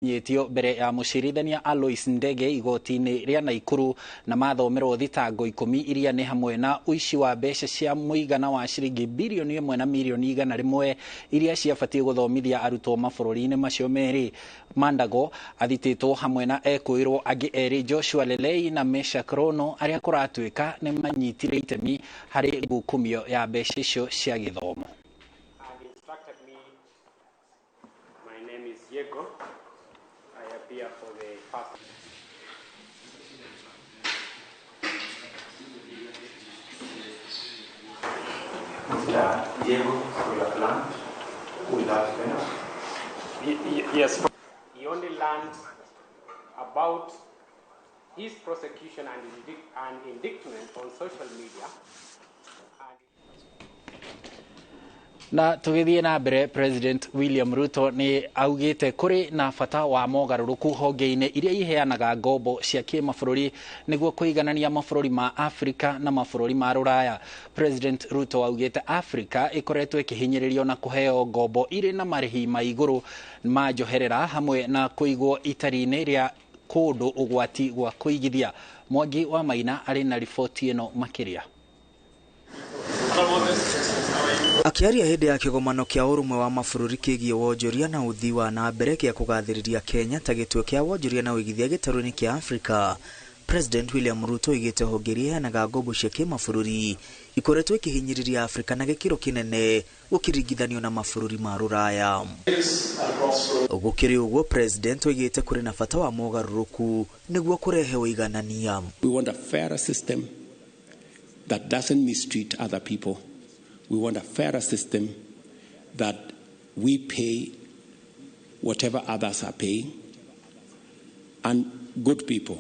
Nyitio mbere ya mũcirithania Alois Ndege igoti-inĩ rĩa Naikuru na mathomerwo thitango 10 iria nĩ hamwe na ũici wa mbeca cia mũigana wa ciringi birioni 1 na mirioni 100 iria ciabatiĩ gũthomithia arutwo mabũrũri-inĩ macio merĩ. Mandago athitĩtwo hamwe na ekũĩrwo angĩ erĩ Joshua Lelei na Meshack Rono arĩa kũratuĩka nĩ manyitire itemi harĩ ngukumio ya mbeca icio cia gĩthomo. Mr. Diego, for your client, who is that defender? Yes. He only learned about his prosecution and indictment on social media. Na tũgĩthiĩ na mbere, President William Ruto nĩ augĩte kũrĩ na bata wa mogarũrũku honge-inĩ iria iheanaga ngombo cia kĩmabũrũri nĩguo kũiganania mabũrũri ma Afrika na mabũrũri ma Rũraya. President Ruto augĩte Afrika ĩkoretwo ĩkĩhinyĩrĩrio na kũheo ngombo irĩ na marĩhi ma igũrũ ma njoherera hamwe na kũigwo itari-inĩ rĩa kũndũ ũgwati gwa kũigithia. Mwangi wa Maina arĩ na riboti ĩno makĩria. Akĩaria hĩndĩ ya kĩgomano kĩa ũrũmwe wa mabũrũri kĩgiĩ wonjoria na ũthii wa na mbere kĩa kũgathĩrĩria Kenya ta gĩtuo kĩa wonjoria na ũigithia gĩtarũ-inĩ kĩa Afrika, President William Ruto oigĩte honge iria iheanaga ngombo cia kĩmabũrũri ikoretwo ikĩhinyĩrĩria Afrika na gĩkĩro kĩnene gũkĩringithanio na mabũrũri ma Rũraya. Gũkĩrĩ ũguo, President oigĩte kũrĩ na bata wa mogarũrũku nĩguo kũrehe ũiganania. We want a fairer system that doesn't mistreat other people. We want a fairer system that we pay whatever others are paying, and good people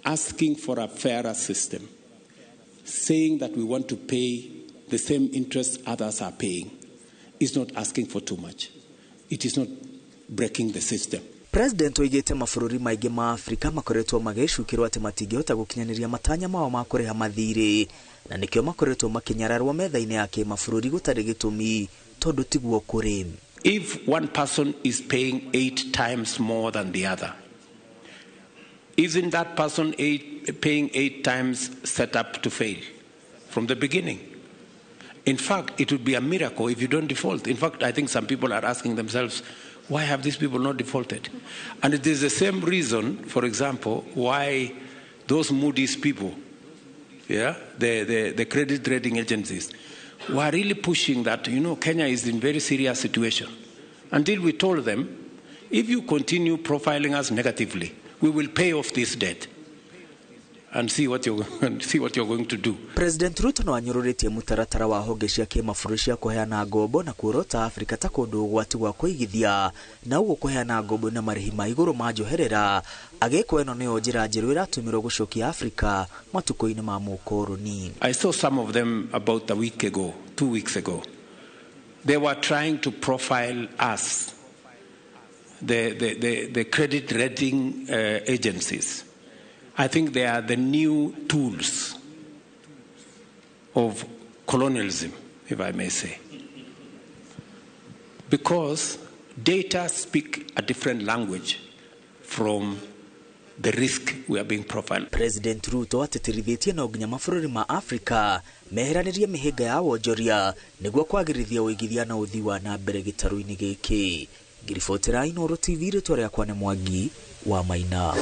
asking for a fairer system, saying that we want to pay the same interest others are paying, is not asking for too much. It is not breaking the system. President oigĩte mabũrũri maingĩ ma Afrika makoretwo magĩcukĩrwo atĩ matingĩhota gũkinyanĩria matanya mao ma kũrĩha mathirĩ, na nĩkĩo makoretwo makĩnyararwo metha-inĩ ya kĩmabũrũri gũtarĩ gĩtũmi tondũ tiguo kũrĩ. If one person is paying 8 times more than the other, isn't that person paying 8 times set up to fail from the beginning? In fact, it would be a miracle if you don't default. In fact, I think some people are asking themselves, why have these people not defaulted? And it is the same reason, for example, why those Moody's people, yeah, the credit rating agencies, were really pushing that, you know, Kenya is in very serious situation. Until we told them, if you continue profiling us negatively, we will pay off this debt and see what you're going to do. President Ruto no anyũrũrĩtie mũtaratara wa honge cia kĩmabũrũri cia kũheana ngombo na kuorota Afrika ta kũndũ ũgwati gwa kũigithia, na ũguo kũheana ngombo na marĩhi ma igũrũ ma njoherera, agĩkwo ĩno nĩyo njĩra njerũ ĩratũmĩrwo gũcokia Afrika matukũ-inĩ ma mũkoroni. I saw some of them about a week ago, 2 weeks ago. They were trying to profile us, the credit rating agencies. I think they are the new tools of colonialism, if I may say. Because data speak a different language from the risk we are being profiled. President Ruto atĩtĩrithĩtie no nginya mabũrũri ma Afrika meheranĩrie mĩhĩnga ya wonjoria nĩguo kwagĩrithia ũigithia na ũthii wa na mbere gĩtarũ-inĩ gĩkĩ. Ngiribotera Inooro TV, rĩtwa rĩakwa nĩ Mwangi wa Maina.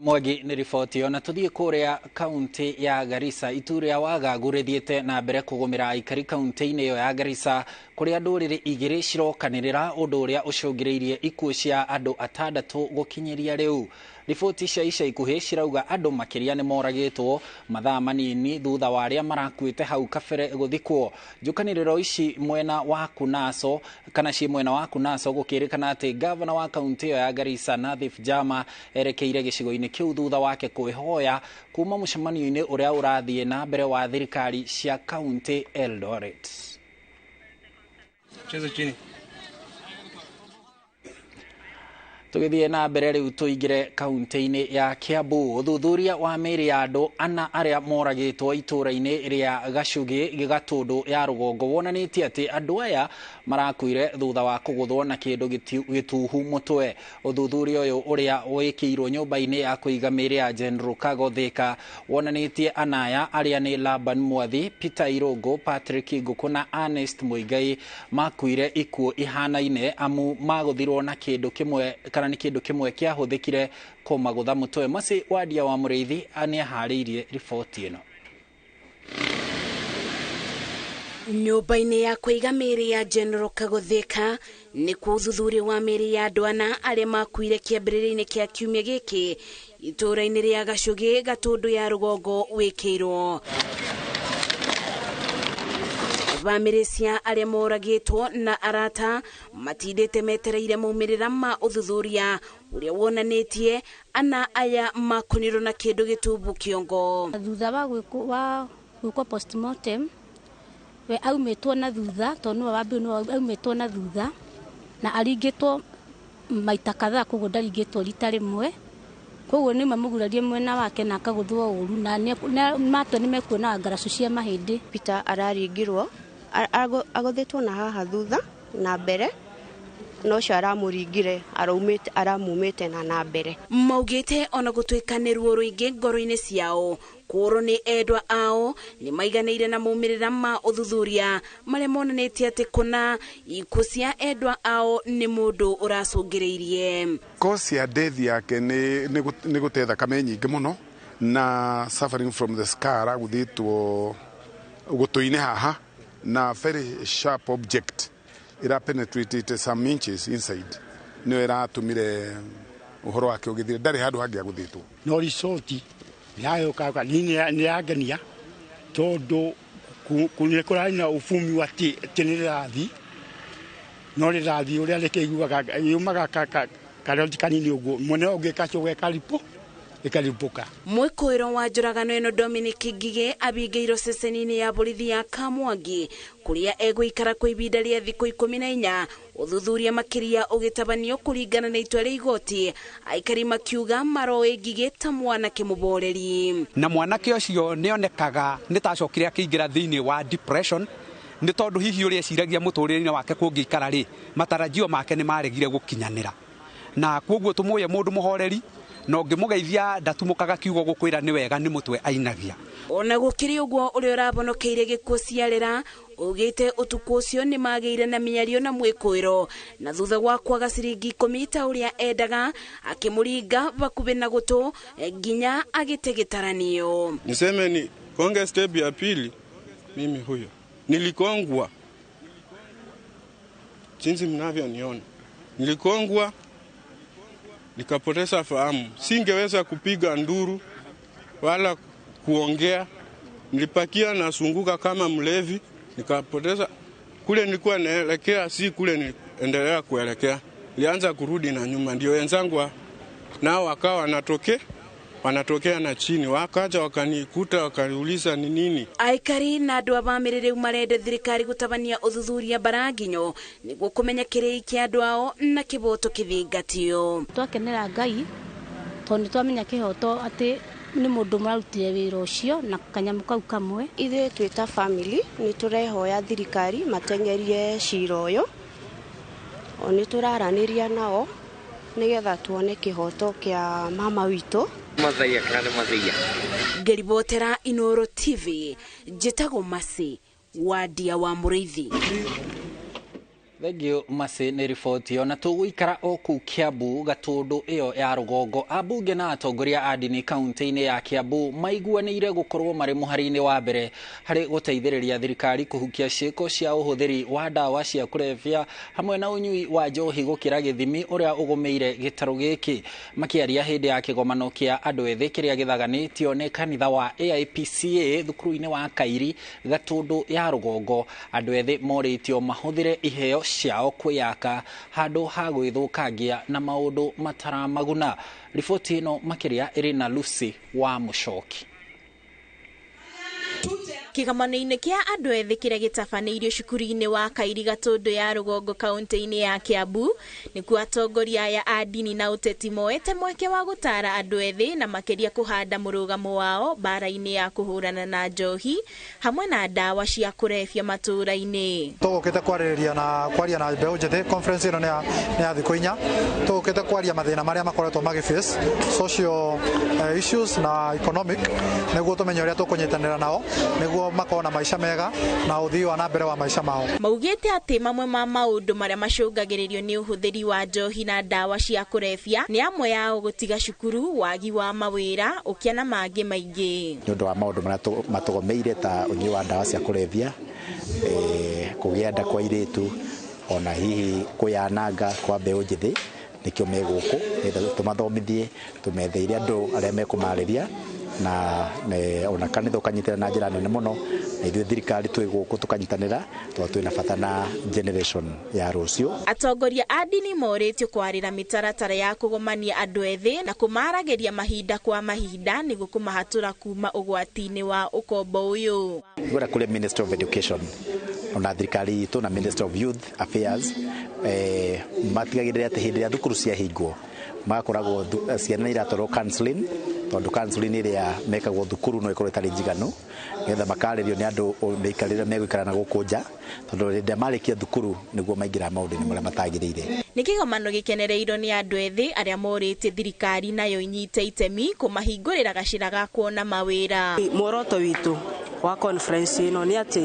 Mwangi nĩ riboti. Ona tũthiĩ kũrĩa kaunti ya Garissa, itu rĩa wagagu rĩthiĩte na mbere kũgũmĩra aikari kaunti-inĩ ĩyo ya Garissa, kũrĩa ndũrĩrĩ igĩrĩ cirokanĩrĩra ũndũ ũrĩa ũcũngĩrĩirie ikuũ cia andũ 6 gũkinyĩria rĩu. Riboti cia ica ikuhĩ cirauga andũ makĩria nĩ moragĩtwo mathaa manini thutha wa arĩa marakuĩte hau kabere gũthikwo. Njũkanĩrĩro ici mwena wa Kunaso kana ciĩ mwena wa Kunaso gũkĩrĩkana atĩ gavana wa kaunti ĩyo ya Garissa Nathif Jama erekeire gĩcigo-inĩ kĩu thutha wake kwĩhoya kuma mũcemanio-inĩ ũrĩa ũrathiĩ na mbere wa thirikari cia kaunti Eldoret. Tugithie na mbere riu tuingire kaunti-ini ya Kiambu. Uthuthuria wa mĩĩrĩ ya andũ ana arĩa moragĩtwo itũũra-inĩ rĩa Gachugi Gatundu ya rũgongo wonanĩtie atĩ andũ aya marakuire thutha wa kũgũthwo na kĩndũ gĩtuhu mũtwe. Ũthuthuria ũyũ ũrĩa wĩkĩirwo nyũmba-inĩ ya kũiga mĩĩrĩ ya General Kago Thika wonanĩtie ana aya arĩa nĩ Laban Mwathi, Peter Irũngũ, Patrick Ngũkũ na Ernest Muigai makuire ikuũ ihanaine amu magũthirwo na kĩndũ kĩmwe kana nĩ kĩndũ kĩmwe kĩahũthĩkire kũmagũtha mũtwe. Mercy Wandia wa Mũrĩithi nĩaharĩirie riboti ĩno. Nyũmba-inĩ ya kũiga mĩĩrĩ ya General Kago Thika nĩkuo ũthuthuria wa mĩĩrĩ ya andũ ana arĩa makuire kĩambĩrĩria-inĩ kĩa kiumia gĩkĩ itũũra-inĩ rĩa Gachugi Gatundu ya rũgongo wĩkĩirwo. Bamĩrĩ cia arĩa moragĩtwo na arata matindĩte metereire maumĩrĩra ma ũthuthuria ũrĩa wonanĩtie ana aya makunirwo na kĩndũ gĩtumbu kĩongo. Thutha wa gwĩkwo postmortem we aumĩtwo na thutha tondũ nĩwe wambĩrĩirie nĩwe aumĩtwo na thutha na aringĩtwo maita kadhaa, koguo ndaringĩtwo rita rĩmwe, koguo nĩ mamũgurarie mwena wake na akagũthwo ũru na matwe nĩ mekuona ngaracu cia mahĩndĩ. Peter araringirwo agũthĩtwo na haha thutha na mbere no ũcio aramũringire aramumĩte na mbere. Maugĩte ona gũtuĩka nĩ ruo rũingĩ ngoro-inĩ ciao kũũrwo nĩ endwa ao nĩ maiganĩire na maumĩrĩra ma ũthuthuria marĩa monanĩtie atĩ kũna ikuũ cia endwa ao nĩ mũndũ ũracũngĩrĩirie. Cause ya death yake nĩ gũte thakame nyingĩ mũno na suffering from the scar agũthĩtwo gũtũ-inĩ haha na very sharp object ira penetrated some inches inside nĩyo ĩratũmire ũhoro wake ũgĩthire, ndarĩ handũ hangĩ agũthĩtwo. No result yayoka nĩ yangenia tondũ nĩ kũrarĩ na ũbumi wa atĩ nĩ rĩrathi no rĩrathi ũrĩa rĩkĩiguaga yumaga karoti kanini ũguo mwena ũngĩ kacoke karipũ ĩkaribũka. Mwĩkũĩro wa njũragano ĩno Dominic Ngigĩ abingĩirwo ceceni-inĩ ya borithi ya Kamwangi kũrĩa egũikara kwa ihinda rĩa thikũ 14 ũthuthuria makĩria ũgĩtabanio kũringana na itua rĩa igoti. Aikari makiuga maroĩ Ngigĩ ta mwanake mũboreri na mwanake ũcio nĩonekaga nĩ tacokire akĩingĩra thĩinĩ wa depression nĩ tondũ hihi ũrĩa eciragia mũtũrĩre-inĩ wake kũngĩikara rĩ matarajio make nĩ maregire gũkinyanĩra na koguo tũmũye mũndũ mũhoreri na ũngĩmũgeithia ndatumũkaga kiugo gũkwĩra nĩ wega nĩ mũtwe ainagia. Ona gũkĩrĩ ũguo ũrĩa ũrabonokeire gĩkuũ ciarĩra ugĩte ũtukũ ũcio nĩ magĩire na mĩario na mwĩkũĩro na thutha wa kwaga ciringi 10 ta ũrĩa endaga akĩmũringa bakubĩ na gũtũ nginya agĩte gĩtaranio. Niseme ni konge step ya pili, mimi huyo nilikongwa jinsi mnavyoniona, nilikongwa nikapoteza fahamu, singeweza kupiga nduru wala kuongea, nilipakia na sunguka kama mlevi, nikapoteza kule nilikuwa naelekea, si kule niendelea kuelekea, nilianza kurudi na nyuma, ndio wenzangu nao wakawa wanatokea na chini, wakaja wakanikuta wakaniuliza ni nini. Aikari na andũ a bamĩrĩ rĩu marenda thirikari gũtabania ũthuthuria mbaranginyo nĩguo kũmenya kĩrĩi kĩa andũ ao na kĩboto kĩthingatio. Twakenera Ngai tondũ nĩtwamenya kĩhoto atĩ nĩ mũndũ mũrarutire wĩra ũcio na kanyamũ kau kamwe. Ithuĩ twĩ ta family nĩ tũrehoya thirikari mateng'erie cira ũyũ, o nĩ tũraranĩria nao nĩgetha tuone kĩhoto kĩa mama witũ. Mathaia kana nĩ mathaia. Ngĩribotera Inooro TV, njĩtagwo Mercy Wandia wa Mũrĩithi. Thengiũ Mercy nĩ riboti. Ona tũgũikara o kũu Kiambu Gatundu ĩyo ya rũgongo, ambunge na atongoria a ndini kaunti-inĩ ya Kiambu maiguanĩire gũkorwo marĩ mũhari-inĩ wa mbere harĩ gũteithĩrĩria thirikari kũhukia ciĩko cia ũhũthĩri wa ndawa cia kũrebia hamwe na ũnyui wa njohi gũkĩra gĩthimi ũrĩa ũgũmĩire gĩtarũ gĩkĩ. Makĩaria hĩndĩ ya kĩgomano kĩa andũ ethĩ kĩrĩa gĩthaganĩtio nĩ kanitha wa AIPCA thukuru-inĩ wa Kairi Gatundu ya rũgongo, andũ ethĩ morĩtio mahũthĩre iheo ciao kwĩyaka handũ ha gwĩthũkangia na maũndũ mataramaguna. Riboti ĩno makĩria ĩrĩ na Lucy wa Mũcoki. Kĩgomano-inĩ kĩa andũ ethĩ kĩrĩa gĩtabanĩirio cukuru-inĩ wa Kairi Gatũndũ ya Rũgongo kaunti-inĩ ya Kiambu nĩkuo atongoria aya a ndini na ũteti moete mweke wa gũtara andũ ethĩ na makĩria kũhanda mũrũgamo wao mbara-inĩ ya kũhũrana na njohi hamwe na ndawa cia kũrebia matũũra-inĩ. Tũgũkĩte kwarĩrĩria na kwaria na mbeũ njĩthĩ. Conference ĩno nĩ ya thikũ 4. Tũgũkĩte kwaria mathĩna marĩa makoretwo magĩface social issues na economic, nĩguo tũmenye ũrĩa tũkũnyitanĩra nao nĩguo makorwo na maica mega na ũthii wa na mbere wa maica mao. Maugĩte atĩ mamwe ma maũndũ marĩa macũngagĩrĩrio nĩ ũhũthĩri wa njohi na ndawa cia kũrebia nĩ amwe yao gũtiga cukuru, wagi wa mawĩra, ũkĩa na mangĩ maingĩ. Nĩ ũndũ wa maũndũ marĩa matũgomeire ta ũnyui wa ndawa cia kũrebia, kũgĩa nda kwa airĩtu, ona hihi kwĩyananga kwa mbeũ njĩthĩ, nĩkĩo me gũkũ nĩgetha tũmathomithie, tũmetheire andũ arĩa mekũmarĩria na ona kanitha ũkanyitĩra na njĩra nene mũno, na ithuĩ thirikari twĩ gũkũ tũkanyitanĩra tondũ twĩna bata na generation ya rũciũ. Atongoria a ndini morĩtio kwarĩra mĩtaratara ya kũgomania andũ ethĩ na kũmaragĩria mahinda kwa mahinda nĩguo kũmahatũra kuma ũgwati-inĩ wa ũkombo ũyũ. Gwera kũrĩ Ministry of Education ona thirikari itũ na Ministry of Youth Affairs matigagĩrĩra atĩ hĩndĩ ĩrĩa thukuru ciahingwo magakoragwo ciana iratwarwo counseling, tondũ counseling ĩrĩa mekagwo thukuru no ĩkorwo ĩtarĩ njiganu, nĩgetha makarĩrio nĩ andũ mĩikarĩre megũikara na gũkũ nja, tondũ rĩrĩa marĩkia thukuru nĩguo maingĩra maũndũ-inĩ marĩa matagĩrĩire. Nĩ kĩgomano gĩkenereirwo nĩ andũ ethĩ arĩa morĩtie thirikari nayo inyite itemi kũmahingũrĩra gacĩra ga kuona mawĩra. Muoroto witũ wa conference ĩno nĩ atĩ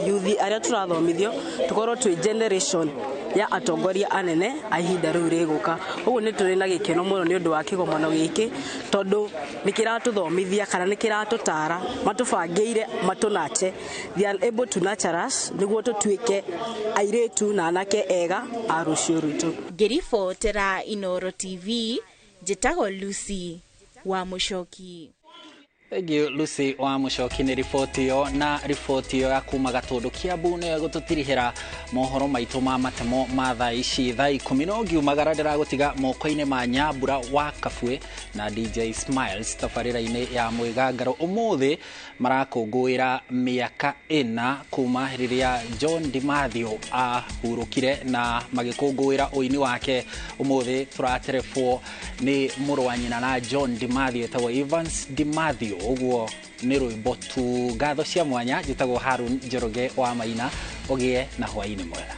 youth arĩa tũrathomithio tũkorwo twĩ generation ya atongoria anene a ihinda rĩu rĩgũka. Ũguo nĩ tũrĩ na gĩkeno mũno nĩ ũndũ wa kĩgomano gĩkĩ, tondũ nĩ kĩratũthomithia kana nĩ kĩratũtara, matũbangĩire matũnache, they are able to nurture us nĩguo tũtuĩke airĩtu na anake ega a rũciũ rwitũ. Ngĩribotera Inooro TV, njĩtagwo Lucy wa Mũcoki. Thank you Lucy wa Mũcoki nĩ riboti ĩyo, na riboti ĩyo ya kuma Gatũndũ Kiambu nĩyo ĩgũtũtirihĩra mohoro maitũ ma matemo ma thaa ici thaa 10 no ngiumagara ndĩragũtiga moko-inĩ ma Nyambura wa Kabue na DJ Smiles tabarĩra-inĩ ya Mwĩgangaro. Ũmũthĩ marakũngũĩra mĩaka 4 kuma rĩrĩa John Dimathio ahurũkire na magĩkũngũĩra ũini wake. Ũmũthĩ tũraterebwo nĩ mũrũ wa nyina na John Dimathio etagwo Evans Dimathio. Ũguo nĩ rwĩmbo tu. Ngatho cia mwanya, njĩtagwo Harun Njoroge wa Maina. Ũgĩe na hwaĩ-inĩ mwega.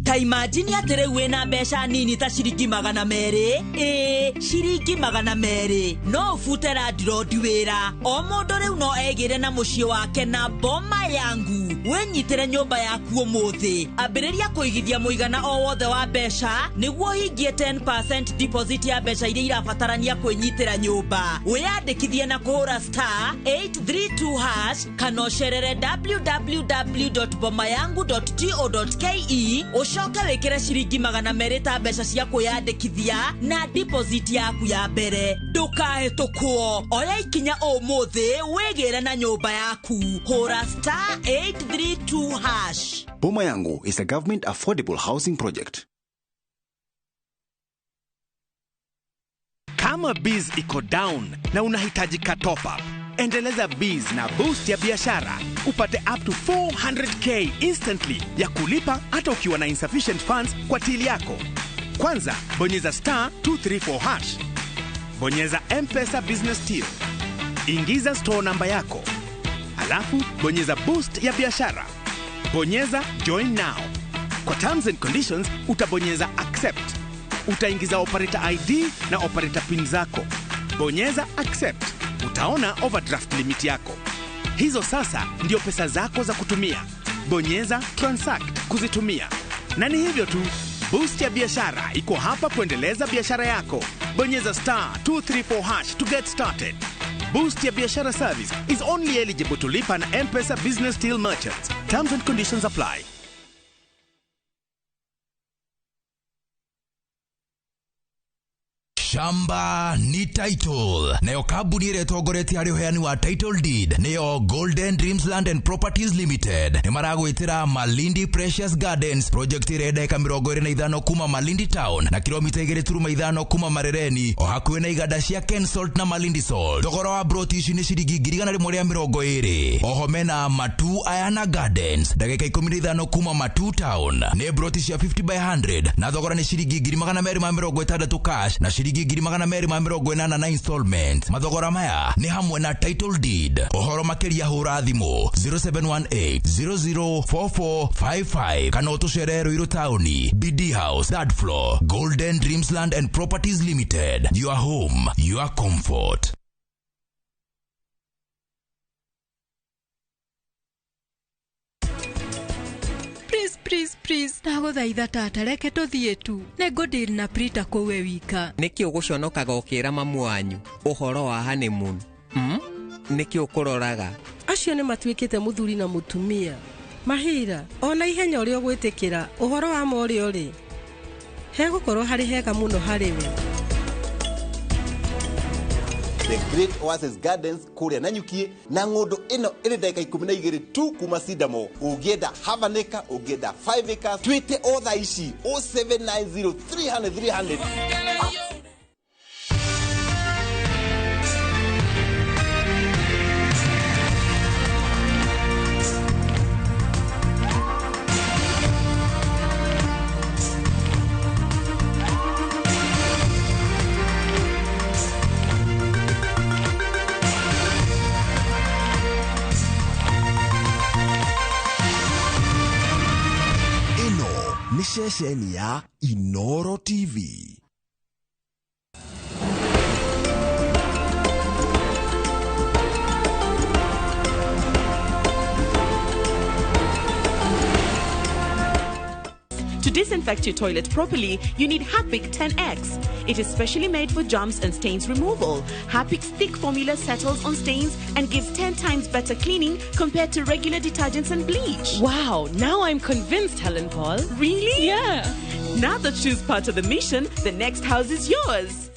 Ta imagine atĩ rĩu wĩna mbeca nini ta ciringi 200, ĩĩ ciringi 200, no ũbute landlord wĩra. O mũndũ rĩu no egĩre na mũciĩ wake na Boma Yangu. Wĩnyitĩre nyũmba yaku ũmũthĩ, ambĩrĩria kũigithia mũigana o wothe wa mbeca nĩguo ũhingie 10% deposit ya mbeca iria irabatarania kwĩnyitĩra nyũmba. Wĩyandĩkithie na kũhũra star 832# kana ũcerere www.bomayangu.co.ke ũcoke wĩkĩre ciringi 200 ta mbeca cia kwĩyandĩkithia na deposit yaku ya mbere. Ndũkahĩtũkwo, oya ikinya ũmũthĩ wĩgĩre na nyũmba yaku. Hũra star 832#. Boma Yangu is a government affordable housing project. Kama biz iko down na unahitaji ka top up, endeleza biz na boost ya biashara upate up to 400k instantly ya kulipa hata ukiwa na insufficient funds kwa tili yako. Kwanza bonyeza star 234#, bonyeza M-Pesa business till, ingiza store namba yako, alafu bonyeza boost ya biashara, bonyeza join now. Kwa terms and conditions utabonyeza accept, utaingiza operator ID na operator pin zako, bonyeza accept, utaona overdraft limit yako. Hizo sasa ndio pesa zako za kutumia. Bonyeza transact kuzitumia. Na ni hivyo tu, boost ya biashara iko hapa kuendeleza biashara yako. Bonyeza star 234 hash to get started. Boost ya Biashara service is only eligible to Lipa na M-Pesa business till merchants. Terms and conditions apply. Shamba ni title nayo kambuni ĩrĩa ĩtongoretie harĩ ũheani wa title deed nĩyo Golden Dreams Land and Properties Limited. Nĩ maragwĩtĩra Malindi Precious Gardens project ĩrĩa ndagĩka 25 kuma Malindi Town na kilomita 2.5 kuma Marereni, o hakuhĩ na iganda cia Kensalt na Malindi Salt. Thogora wa broti ici nĩ ciringi 120,000. Oho mena Matu Ayana Gardens ndagĩka 15 kuma Matu Town, nĩ broti cia 50 by 100 na thogora nĩ ciringi 260 cash na ciringi 280 na installment. Mathogora maya nĩ hamwe na title deed. Ũhoro makĩria hũra thimũ 0718 004455 kana ũtũcerere Ruiru Taũni, BD House, third floor. Golden Dreams Land and Properties Limited, your home, your comfort. Please, please, please, ndagũthaitha tata, reke tũthiĩ tu. Nĩngũdeal na Prita kũu we wika. Nĩkĩ ũgũconokaga ũkĩra mamu wanyu ũhoro wa honeymoon? Nĩkĩ ũkũroraga? Acio nĩ matuĩkĩte mũthuri na mũtumia. Mahira, ona ihenya ũrĩa ũgwĩtĩkĩra ũhoro wa ma ũrĩa ũrĩ, hegũkorwo harĩ hega mũno harĩ we. The Great Oasis Gardens kũrĩa Nanyuki na ng'ũndũ ĩno ĩrĩ ndagĩka 12 tu kuma Sidamo. Ũngĩenda half an acre, ũngĩenda 5 acres, twĩte o thaa ici 0790 300 300. Nĩ ceceni ya Inoro TV. To disinfect your toilet properly, you need Harpic 10X. It is specially made for germs and stains removal. Harpic's thick formula settles on stains and gives 10 times better cleaning compared to regular detergents and bleach. Wow, now I'm convinced, Helen Paul. Really? Yeah. Now that she's part of the mission, the next house is yours.